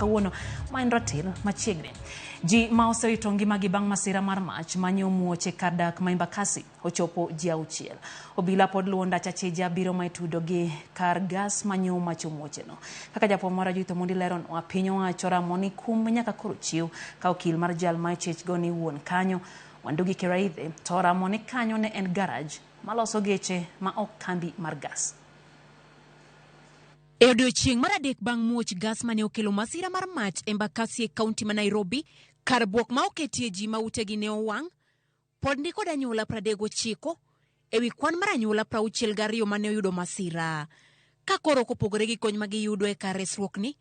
kawuono ma en ratil machiegni. Ji ma osewito ngimagi bang' masira mar mach manye omuoch e kar dak ma Embakasi ochopo ji 6. Obila pod luwo ndach achija abiro ma itudo gi kar gas manyo mach omuocheno. Kaka japuonj moro Judith Omondi leronwa, piny owacho ramo ni kum nyaka koro chiw ka okil mar jal ma ichich go ni wuon kanyo Wandugi Kiraithe to oramo ni kanyo ne en garaj maloso geche ma ok kambi mar gas. E odiechieng' mar adek bang' muoch gas mane okelo masira mar mach Embakasi e kaunti ma Nairobi, kar buok ma oketie ji ma utegi ne owang', pod ni kod anyuola 39 ewi kwan mar anyuola 62 mane oyudo masira. Ka koro kopogore gi kony ma giyudo e kar resruok ni,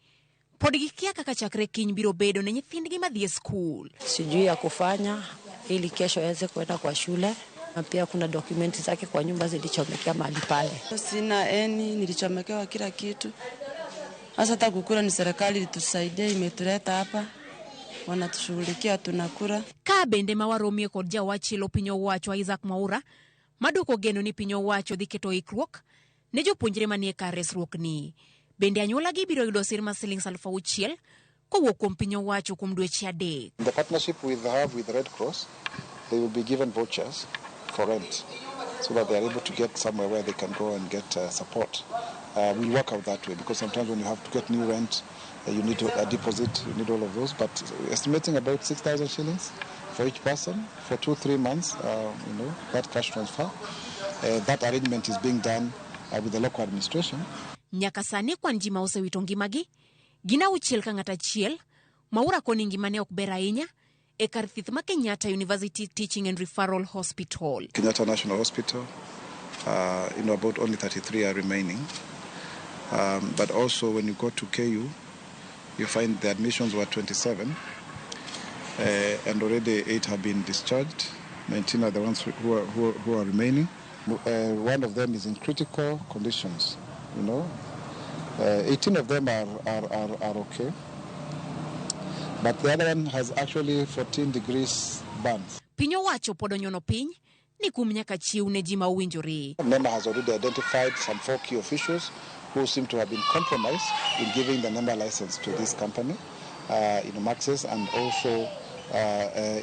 pod gikia kaka chakre kiny biro bedo ne nyithindgi madhi e skul. Sijui ya kufanya ili kesho aweze kwenda kwa shule, na pia kuna dokumenti zake kwa nyumba zilichomekea mahali pale. Sina eni, nilichomekewa kila kitu. Sasa hata kukula ni serikali ilitusaidia, imetuleta hapa, wanatushughulikia tunakula. Ka bende ma waromie kod jawachielo piny owacho Isaac Mwaura maduoko geno ni piny owacho dhi keto ikruok ne jopuonjre manie kar resruok ni. Bende anyuola gi biro yudo sir mar siling 6,000 kowuok kuom piny owacho kuom dweche 3. In the partnership we have with Red Cross, they will be given vouchers for rent so that they are able to get somewhere where they can go and get support. We work out that way because sometimes when you have to get new rent, you need a deposit, you need all of those. But estimating about 6,000 shillings for each person for 2-3 months, that cash transfer. That arrangement is being done with the local administration. Nyaka sani kwan ji ma osewito ngimagi gin 6 ka ng'ato achiel Mwaura koni ngimane ok ber ahinya e kar thieth ma Kenyatta University Teaching and Referral Hospital. Kenyatta National Hospital, about only 33 are remaining. But also when you go to KU, you find the admissions were 27, and already 8 have been discharged. 19 are the ones who are remaining. One of them is in critical conditions. 18 of them are okay. But the other one has actually 14 degrees burns. Piny owacho pod onyono piny ni kum nyaka chiw ne ji ma owinjore. NEMA has already identified some 4 key officials who seem to have been compromised in giving the NEMA license to this company, Maxis, and also,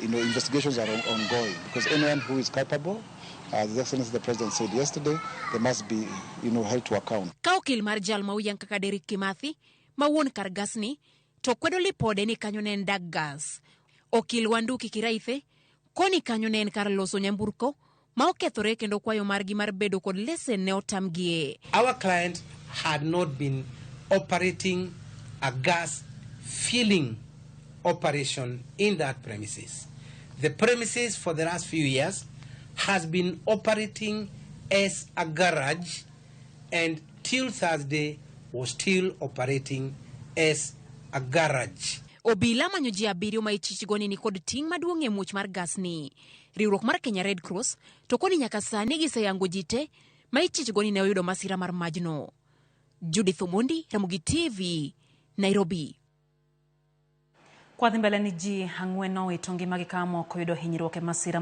investigations are ongoing because anyone who is culpable, as His Excellency the President said yesterday, they must be held to account. Ka okil mar jal ma oyang kaka Derek Kimathi, ma wuon kar gas ni, to kwedo lipode ni kanyo ne en dag gas. Okil Wanduki Kiraithe, koni kanyo ne en kar loso nyamburko ma okethore kendo kwayo margi mar bedo kod lesen ne otamgie. Our client had not been operating a gas filling operation in that premises. The premises for the last few years has been operating as a garage and till Thursday was still operating as a garage. Obila manyo ji 7 ma ichich go ni nikod ting' maduong' e muoch mar gas ni. Riwruok mar Kenya Red Cross to koni nyaka sani giseyango ji te ma ichich go ni ne oyudo masira mar majno. Judith Omondi, Ramogi TV, Nairobi. Kwadhi mbele ni ji 4 nowito ngimagi ka moko yudo hinyruok e masira.